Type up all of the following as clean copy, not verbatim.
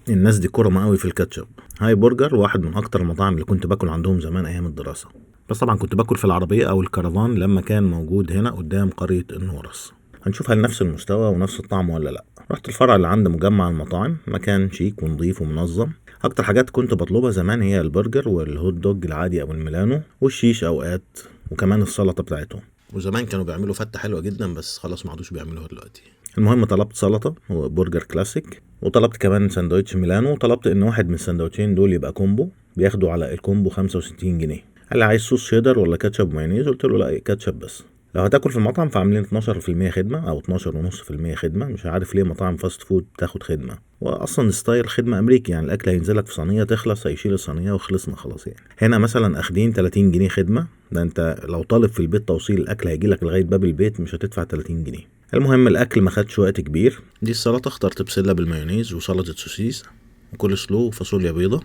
الناس دي كرمة قوي في الكاتشب. هاي برجر واحد من اكتر المطاعم اللي كنت باكل عندهم زمان ايام الدراسة، بس طبعا كنت باكل في العربية او الكرفان لما كان موجود هنا قدام قرية النورس. هنشوف هل نفس المستوى ونفس الطعم ولا لا. رحت الفرع اللي عند مجمع المطاعم، مكان شيك ونظيف ومنظم. اكتر حاجات كنت بطلبها زمان هي البرجر وال hot dog العادي او الميلانو والشيش اوقات، وكمان السلطة بتاعتهم. وزمان كانوا بيعملوا فتة حلوة جدا، بس خلاص ما عادوش بيعملوها دلوقتي. المهم طلبت سلطة وبرجر كلاسيك، وطلبت كمان سندوتش ميلانو، وطلبت ان واحد من السندوتشين دول يبقى combo، بياخدوا على ال combo 65 جنيه. قال لي عايز صوص شيدر ولا كاتشب ومايونيز؟ قلت له لا كاتشب بس. لو هتاكل في المطعم فعاملين 12% خدمة أو 12.5% خدمة، مش عارف ليه مطاعم fast food بتاخد خدمة، وأصلا style خدمة أمريكي، يعني الأكل هينزلك في صينية تخلص هيشيل الصينية وخلصنا خلاص. يعني هنا مثلا أخدين 30 جنيه خدمة، ده أنت لو طالب في البيت توصيل الأكل هيجيلك لغاية باب البيت مش هتدفع 30 جنيه. المهم الأكل ما خدش وقت كبير. دي السلطة اخترت بسلة بالمايونيز وسلطة سوسيس وكول سلو وفاصوليا بيضة،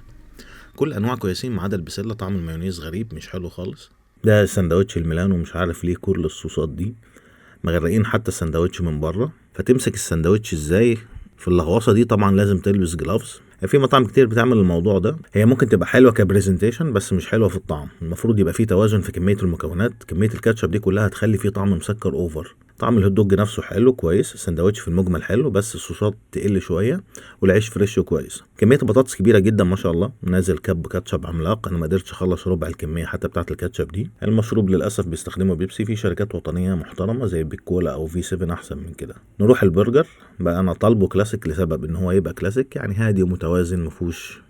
كل أنواع كويسين ما عدا البسلة، طعم المايونيز غريب مش حلو خالص. ده سندوتش الميلانو مش عارف ليه كل الصوصات دي، مغرقين حتى السندوتش من بره. فتمسك السندوتش ازاي في اللغوصه دي؟ طبعا لازم تلبس gloves. في مطاعم كتير بتعمل الموضوع ده، هي ممكن تبقى حلوة ك presentation بس مش حلوة في الطعم. المفروض يبقى في توازن في كمية المكونات، كمية الكاتشب دي كلها هتخلي فيه طعم مسكر over. طعم ال hot dog نفسه حلو كويس، السندوتش في المجمل حلو بس الصوصات تقل شوية، والعيش fresh وكويس. كمية البطاطس كبيرة جدا ما شاء الله، نازل كب كاتشب عملاق، انا ما قدرتش اخلص ربع الكمية حتى بتاعه الكاتشب دي. المشروب للاسف بيستخدموا بيبسي، في شركات وطنية محترمه زي بيك كولا او في 7 احسن من كده. نروح البرجر بقى، انا طالبه كلاسيك لسبب ان هو يبقى كلاسيك، يعني هادي ومتوازن مفهوش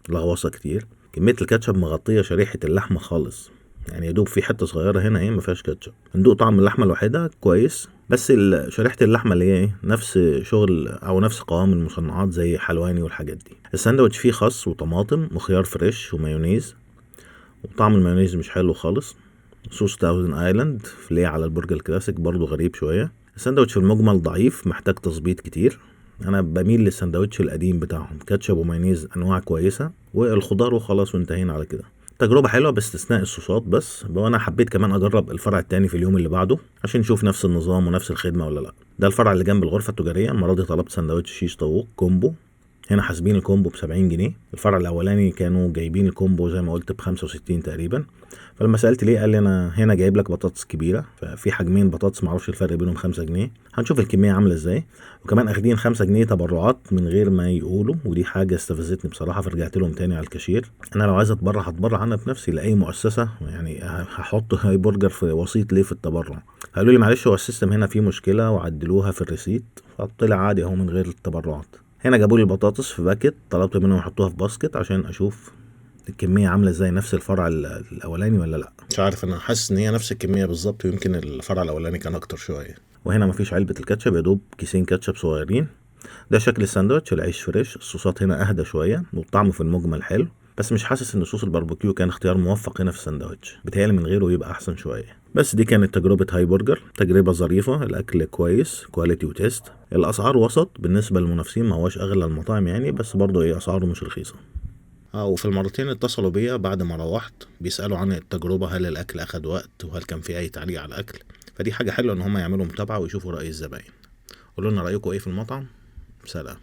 لغوصه كتير. كمية الكاتشب مغطيه شريحة اللحمة خالص، يعني يدوب في حتة صغيرة هنا ايه ما فيهاش كاتشب. ندوق طعم اللحمة الوحيدة كويس، بس شريحة اللحمة اللي هي ايه نفس شغل او نفس قوام المصنعات زي حلواني والحاجات دي. الساندوتش فيه خس وطماطم وخيار fresh ومايونيز، وطعم المايونيز مش حلو خالص. صوص Thousand Island فليه على البرجر الكلاسيك برضو غريب شوية. الساندوتش في المجمل ضعيف، محتاج تظبيط كتير. انا بميل للساندوتش القديم بتاعهم، كاتشب ومايونيز انواع كويسة والخضار وخلاص وانتهينا على كده. تجربة حلوة باستثناء الصوصات بس، وانا حبيت كمان اجرب الفرع التاني في اليوم اللي بعده عشان نشوف نفس النظام ونفس الخدمة ولا لا. ده الفرع اللي جنب الغرفة التجارية، المرة دي طلبت سندوتش شيش طاووق combo، هنا حاسبين ال combo ب70 جنيه. الفرع الاولاني كانوا جايبين ال combo زي ما قلت ب65 تقريبا. فلما سألت ليه قال لي انا هنا جايب لك بطاطس كبيرة، ففي حجمين بطاطس معرفش الفرق بينهم 5 جنيه، هنشوف الكمية عاملة ازاي. وكمان اخدين 5 جنيه تبرعات من غير ما يقولوا، ودي حاجة استفزتني بصراحة، فرجعت لهم تاني على الكاشير. انا لو عايز اتبرع هتبرع انا بنفسي لاي مؤسسة، يعني هحط هاي برجر في وسيط ليه في التبرع؟ قالوا لي معلش هو ال system هنا فيه مشكلة وعدلوها في ال receipt، فطلع عادي اهو من غير التبرعات. هنا جابوا لي البطاطس في packet، طلبت منهم يحطوها في basket عشان اشوف الكمية عاملة ازاي، نفس الفرع الاولاني ولا لا. مش عارف، انا حاسس ان هي نفس الكمية بالظبط، ويمكن الفرع الاولاني كان اكتر شوية. وهنا مفيش علبة الكاتشب، يا دوب كيسين كاتشب صغيرين. ده شكل الساندوتش، العيش fresh، الصوصات هنا اهدى شوية، والطعم في المجمل حلو، بس مش حاسس ان صوص الباربيكيو كان اختيار موفق هنا في الساندوتش، بيتهيألي من غيره يبقى احسن شوية. بس دي كانت تجربة هاي برجر، تجربة ظريفة، الاكل كويس، quality و taste، الاسعار وسط بالنسبة للمنافسين، ما هواش اغلى المطاعم يعني، بس برضه ايه اسعاره مش رخيصة. وفي المرتين اتصلوا بيا بعد ما روحت بيسألوا عن التجربة، هل الاكل اخد وقت وهل كان في اي تعليق على الاكل. فدي حاجة حلوة ان هم يعملوا متابعة ويشوفوا رأي الزباين. قولوا لنا رأيكم ايه في المطعم. سلام.